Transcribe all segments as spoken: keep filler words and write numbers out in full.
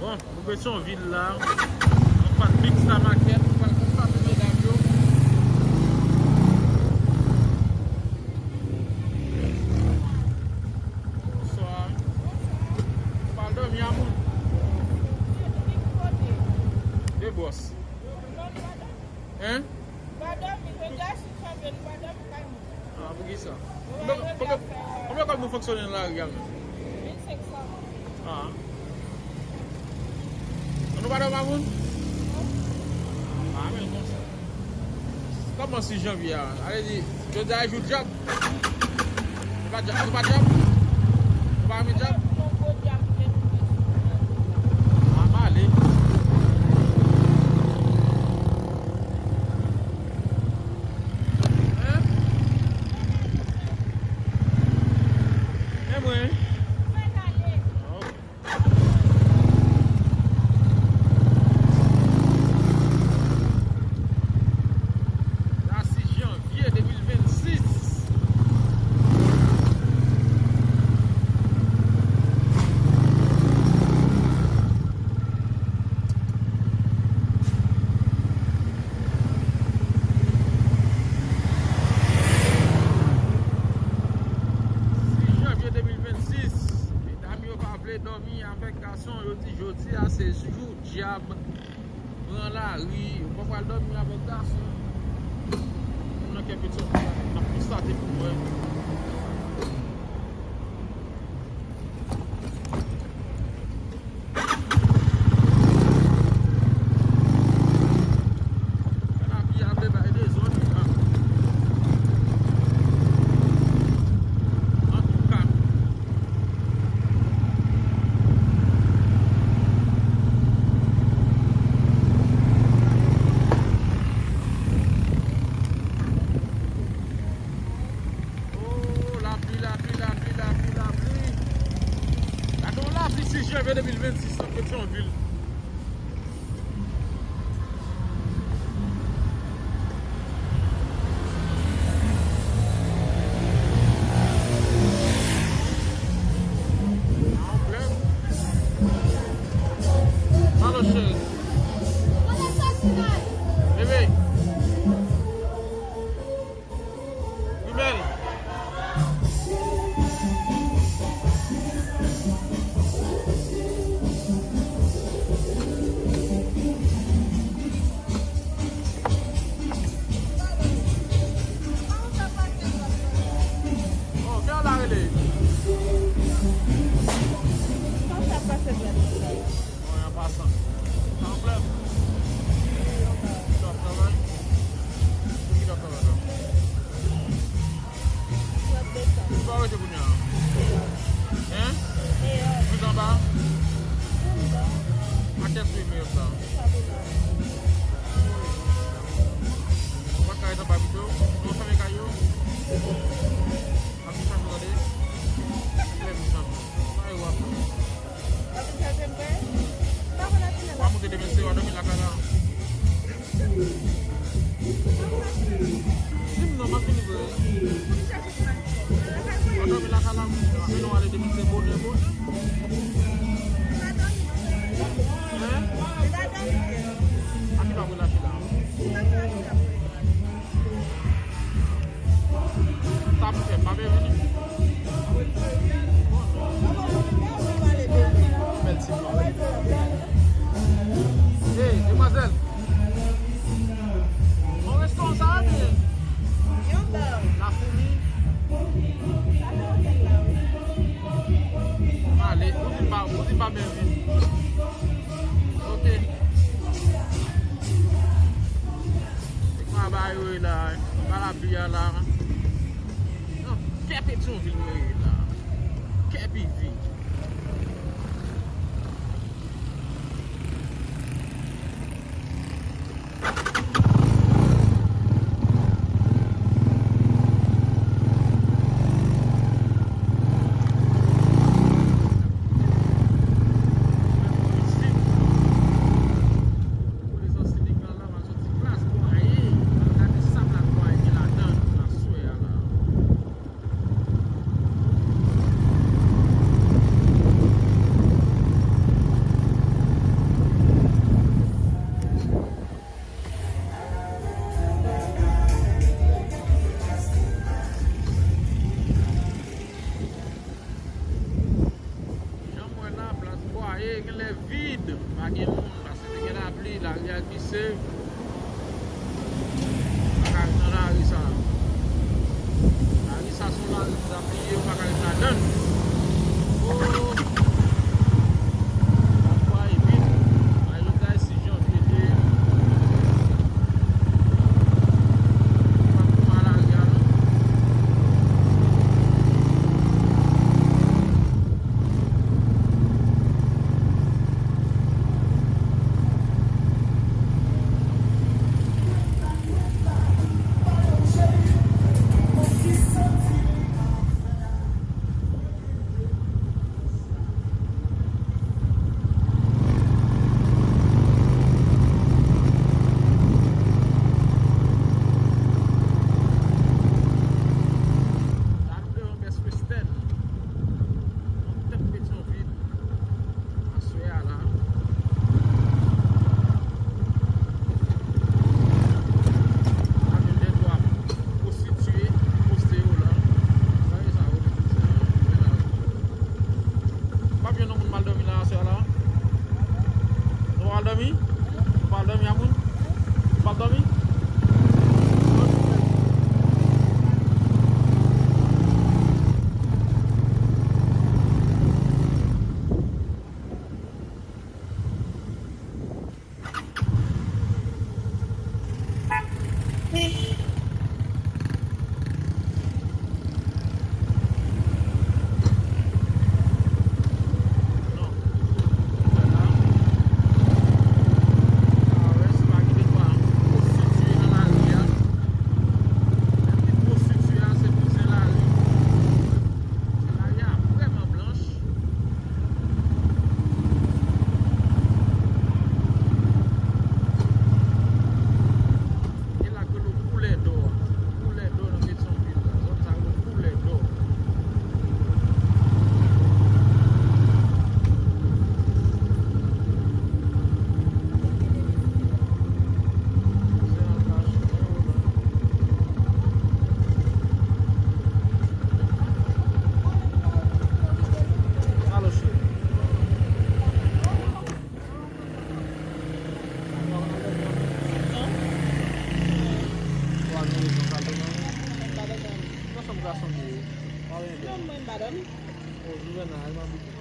Bon, nou Petyonvil la. Anfas Big Star Market, nou pral konn pase medam yo. Bonswa. Ou pral dòmi a moun? De bòs. Hein? Pa dòmi, jodi a se chanpyon, pa dòmi kay moun. Ah, poukisa? Konbyen, konbyen, konbyen kòb nou fonksyone nan lari a menm? Mil senk san. Ah. An nou pa dòmi a moun? Ah, men konsa. Kòman sis janvye a? Ale di, jodi a jou djab. Ou pa djab, ou pa djab? Ou pa renmen djab? A, m ale. Hein? Men mwen. Sa sis janvye de mil vennsis. Sis janvye de mil vennsis. Medam yo pa vle dòmi avèk gason, yo di jodi a se jou djab. Pran lari, yo pa pral dòmi avèk gason. Moun nan kè Petyonvil la, n ap konstate pou wè. Oh, lapli, lapli, lapli, lapli, lapli. Gade yon lapli sis janvye de mil vennsis nan Petyonvil. Alo, cheri. Bebe. Wi, bèl. Oh, kè w la rele? Kòman sa pase dwèt sa? Bon, an pasan. Sa yon flèm? Ki dòk travay? Ki dòk travay la? Ou pa rete kounye a? Hein? Plis anba? Anba. A kèt wi, meyè sa. Ou pa ka ret anba pito? Nou fèmen kay yo? Ap di sa, tande. Klè, mechan. Sa e w ap. W a monte demen se w a dòmi lakay la. Di m non, m ap vini vre. W a dòmi lakay la, men nou ale demen se bonè, bonè. Hein? A ki lè w ap relache la? Sa pou fè, pa vle vini. Bèl ti blan. Hey, demwazèl. Bon restoran sa a, men. La foumi. Ale, ou di m pa, ou di m pa byen vini. Ok. Se kman bagay yo ye la, pa lapli a la. Non, kè Petyonvil mwen ye la. Kè P V. Ti klas mwayen, al gade sa plat mwayen gen ladan l aswè a la. Genlè vid, pa gen moun, paske te gen lapli, lari a glise. Pa ka ret nan lari sa. Lari sa se yon lari ki ta pliye, ou pa ka ret ladan l. Oh! Sa pral vit. Bay lòt la si janvye de. Pa koupe lari a non. Best Western. Nan tèt Petyonvil. Aswè a la. Avèk de twa pwostitiye ki poste yo la. Gade sa yo, se yon bèl lari. W ap jwenn yon moun m al dòmi la aswè a la. Nou pral dòmi? Nou pral dòmi a moun? Nou pral dòmi? E la ke lo koulè dò a. Koulè dò nan Petyonvil la. Zòn sa yo koulè dò. Alo, cheri. Ou al nan rezon sa, al dòmi an? Nan chanm gason li ye. Pa gen dòmi. Non, mwen pa dòmi. O, Juvena, al m abite.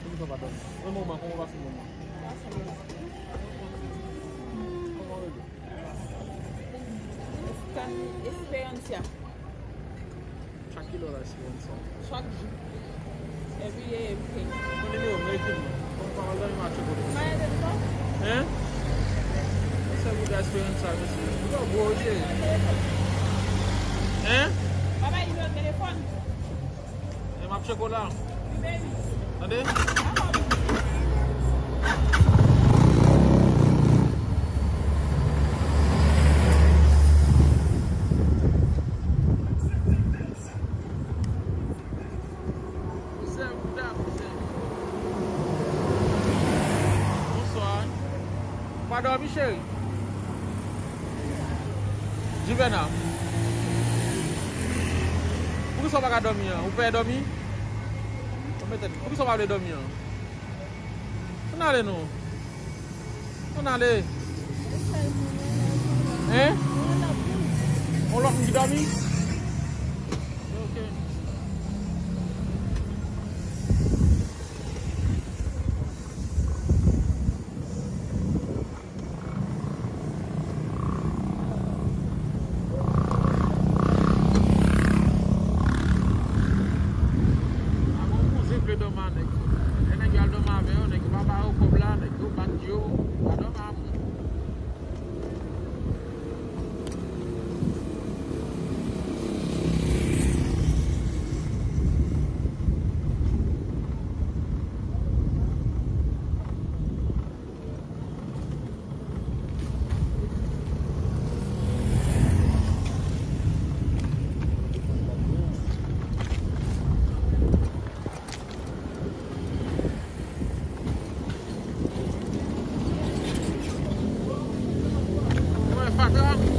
Poukisa w pa dòmi? E moman, kòman w pase moman? Pase moman. Kòman w rele? Stan Esperancia. Chak kilè w la, Esperanza? Chak jou. Every day, everything. Mwen nimewo m nan ekri m nan. Kòm pa mal dòmi m a tcheko depi. Mwen ede m non. Hein? Mwen sèvi w de Esperanza, mesye. Ou twò gwo, wi, cheri. Hein? Papa, nimewo telefòn. E m ap tcheke w la. Tande? Bonswa. Pa dòmi, cheri. Juvena. Poukisa w pa ka dòmi an? Ou pè dòmi? Poukisa w pa vle dòmi an? Ann ale non. Ann ale. Hein? Yon lòt moun ki dòmi? Ok. Avan yon kouzen vle dòmi a nèg. Lè nèg yo al dòmi avè yo, nèg yo pa ba yo kòb la, nèg yo bat yo, pa dòmi a moun. Mwen fatra.